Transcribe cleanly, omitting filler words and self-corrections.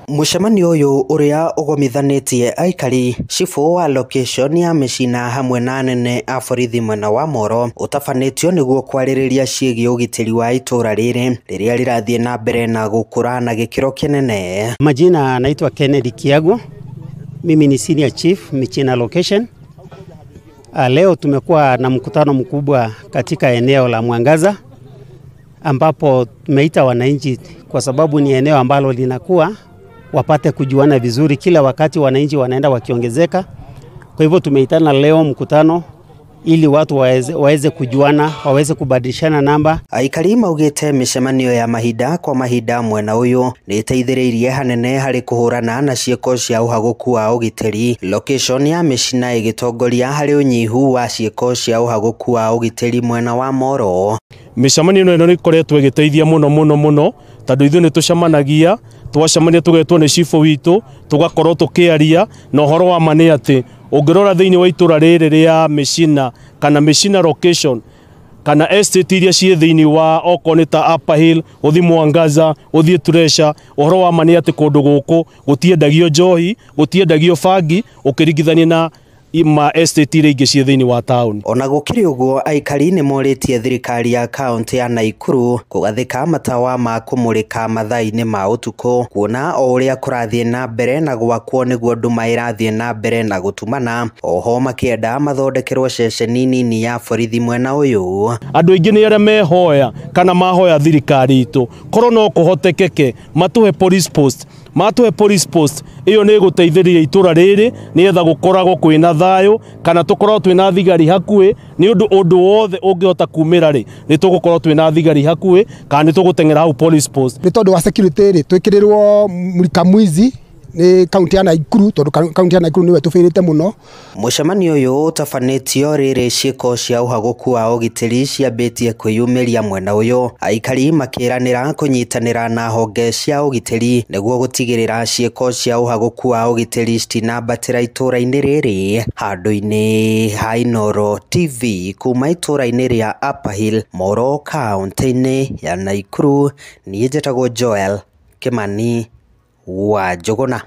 Mũcemanio ũyũ ũrĩa ũgomithanĩtie aikari, cibũ wa location ya Mĩcina hamwe na anene a borithi mwena wa Moro ũtabanĩtio nĩguo kwarĩrĩria ciĩgiĩ ũgitĩri wa itũra rĩrĩ rĩrĩa rĩrathiĩ na mbere na gũkũra na gĩkĩro kĩnene. Majina naitwa Kennedy Kiago, mimi ni senior chief Michina location. Leo tumekuwa na mkutano mkubwa katika eneo la Mwangaza ambapo tumeita wananchi kwa sababu ni eneo ambalo linakuwa wapate kujuana vizuri. Kila wakati wananchi wanaenda wakiongezeka. Kwa hivyo tumeitana leo mkutano ili watu waweze kujuana, waweze kubadilishana namba. Aikari maugite micemanio ya mahinda kwa mahinda mwena uyu ni iteithĩrĩirie hanene harĩ kũhũrana na ciĩko cia ũhagũku wa ũgitĩri. Location ya Mĩcina ĩgĩtongoria harĩ ũnyihu wa ciĩko cia ũhagũku wa ũgitĩri mwena wa Moro. Mĩcemanio ĩno nĩ ĩkoretwo ĩgĩteithia mũno mũno mũno tondũ ithuĩ nĩ tũcemanagia, twacemania tũgetwo nĩ cibũ witũ, tũgakorwo tũkĩaria na ũhoro wa ma nĩ atĩ ũngĩrora thĩinĩ wa itũra rĩrĩ rĩa Mĩcina kana Mĩcina location kana estate iria ciĩ thĩinĩ wa okorwo nĩ ta Upper Hill, ũthiĩ Mwangaza, ũthiĩ Treasure, ũhoro wa ma nĩ atĩ kũndũ gũkũ gũtiendagio njohi, gũtiendagio bangi ũkĩringithania na ma estate iria ingĩ ciĩ thĩinĩ wa taũni. Ona gũkĩrĩ ũguo, aikari nĩ morĩtie thirikari ya kaũntĩ ya Naikuru kũgathĩka matawa ma kũmũrĩka mathaa-inĩ ma ũtukũ, kuona o ũrĩa kũrathiĩ na mbere na gwakwo nĩguo nduma ĩrathiĩ na mbere na gũtumana. Oho makĩenda mathondekerwo ceceni nini ya borithi mwena ũyũ. Andũ aingĩ nĩ arĩa mehoya kana mahoya thirikari itũ korwo no kũhotekeke matũhe police post, matũhe police post ĩyo nĩ ĩgũteithĩrĩria itũra rĩrĩ nĩgetha gũkoragwo kwĩna thayũ kana tũkorwo twĩna thigari hakuhĩ, nĩ ũndũ ũndũ wothe ũngĩhota kumĩra rĩ nĩ tũgũkorwo twĩna thigari hakuhĩ kana nĩ tũgũteng'era hau police post. Nĩ tondũ wa security rĩ twĩkĩrĩrwo mũrika mwizi nĩ kaunti ya Naikuru tondũ kaunti ya Naikuru nĩwe tũbĩrĩte mũno. Mũcemanio ũyũ ũtabanĩtio rĩrĩ ciĩko cia ũhagũku wa ũgitĩri ciambĩtie kwĩyumĩria mwena ũyũ, aikari makĩranĩra kũnyitanĩra na honge cia ũgitĩri nĩguo gũtigĩrĩra ciĩko cia ũhagũku wa ũgitĩri citinambatĩra itũra-inĩ rĩrĩ. Handũ-inĩ ha Inooro TV kuma itũra-inĩ rĩa Upper Hill, Moro, kaũntĩ-inĩ ya Naikuru, niĩ njĩtagwo Joel Kimani wa Njũgũna.